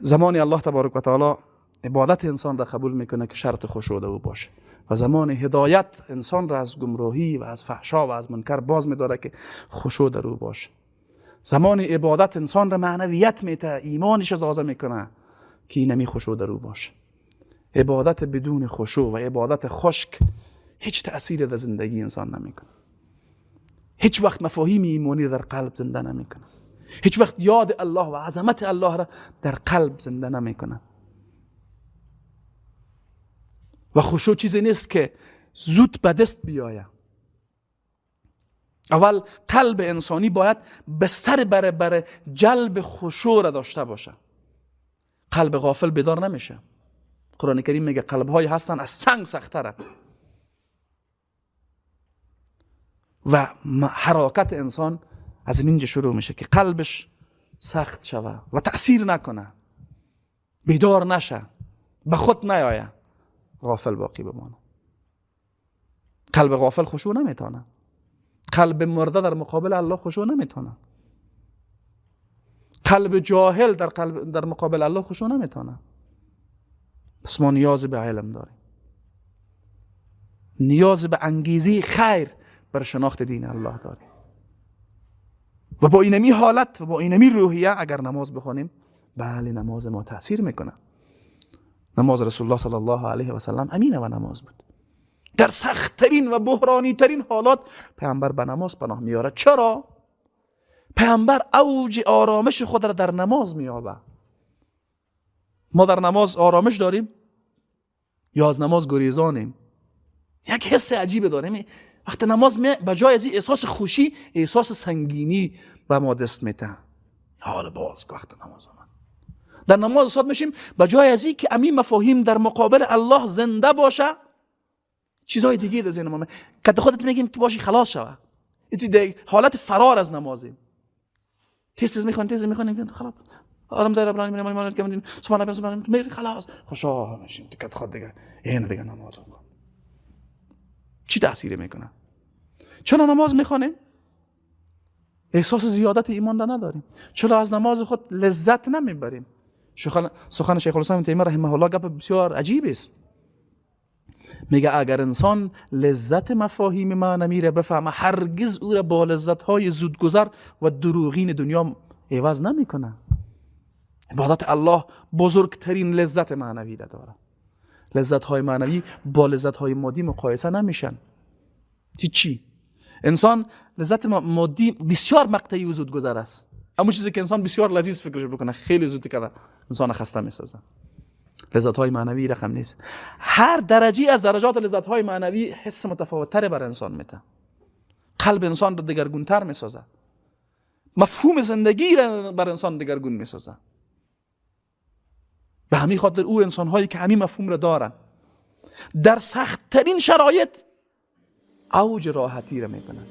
زمان الله تبارک و تعالی عبادت انسان را قبول میکنه که شرط خشوع او باشه و زمان هدایت انسان را از گمراهی و از فحشا و از منکر باز میداره که خشوع در او باشه. زمان عبادت انسان را معنویت میته، ایمانش ازازه میکنه که اینمی خشوع در او باشه. عبادت بدون خشوع و عبادت خشک هیچ تأثیر در زندگی انسان نمیکنه. هیچ وقت مفاهیم ایمانی در قلب زنده نمیکنه. هیچ وقت یاد الله و عظمت الله را در قلب زنده نمیکنه. و خشوع چیزی نیست که زود به دست بیاید. اول قلب انسانی باید بستر بر جلب خشوع را داشته باشه. قلب غافل بیدار نمیشه. قرآن کریم میگه قلب های هستن از سنگ سخت‌تره. و حرکت انسان از اینجا شروع میشه که قلبش سخت شوه و تأثیر نکنه، بیدار نشه، به خود نیایه، غافل باقی بمانه. قلب غافل خشوع نمیتونه. قلب مرده در مقابل الله خشوع نمیتونه. قلب جاهل در مقابل الله خشوع نمیتونه. پس ما نیاز به علم داریم، نیاز به انگیزه خیر بر شناخت دین الله داریم. و با اینمی حالت و با اینمی روحیه اگر نماز بخوانیم، بله نماز ما تاثیر میکنه. نماز رسول الله صلی الله علیه و سلم امینه و نماز بود. در سختترین و بحرانی ترین حالات پیامبر به نماز پناه میاره. چرا؟ پیامبر اوج آرامش خود را در نماز میابه. ما در نماز آرامش داریم یا از نماز گریزانیم؟ یک حس عجیب داریم. وقتی نماز می به جای از احساس خوشی، احساس سنگینی به ما دست میده. حال باز وقت نماز آمد، در نماز استاد میشیم، به جای از که امین مفاهیم در مقابل الله زنده باشه، چیزای دیگه در ذهن ما که خودت میگیم که باشی خلاص شوه. این حالت فرار از نمازیم. تیز میخوان، تیز میخوانیم، خلاص آرام داره برانیم میریم سبحان الله سبحان الله، خلاص خوشحال میشیم که خود دیگه این دیگه نماز میخوام. چی تأثیر میکنه؟ چرا نماز میخوانیم؟ احساس زیادت ایمان را نداریم. چرا از نماز خود لذت نمیبریم؟ سخن شیخ الاسلام تیمیه رحمه الله گپ بسیار عجیب است. میگه اگر انسان لذت مفاهیم معنوی را بفهمه، هرگز او را با لذت های زودگذر و دروغین دنیا عوض نمیکنه. عبادت الله بزرگترین لذت معنوی را داره. لذت های معنوی با لذت های مادی مقایسه نمیشن. چی؟ انسان لذت مادی بسیار مقطعی و زودگذر است. اما چیزی که انسان بسیار لذیذ فکرش بکنه خیلی زود که انسان خسته میسازه. لذت های معنوی رقم نیست. هر درجه از درجات لذت های معنوی حس متفاوت تر بر انسان میده. قلب انسان را دگرگون تر میسازه. مفهوم زندگی را بر انسان دگرگون میسازه. به همین خاطر او انسان هایی که همین مفهوم را دارن در سخت ترین شرایط اوج راحتی را میکنن.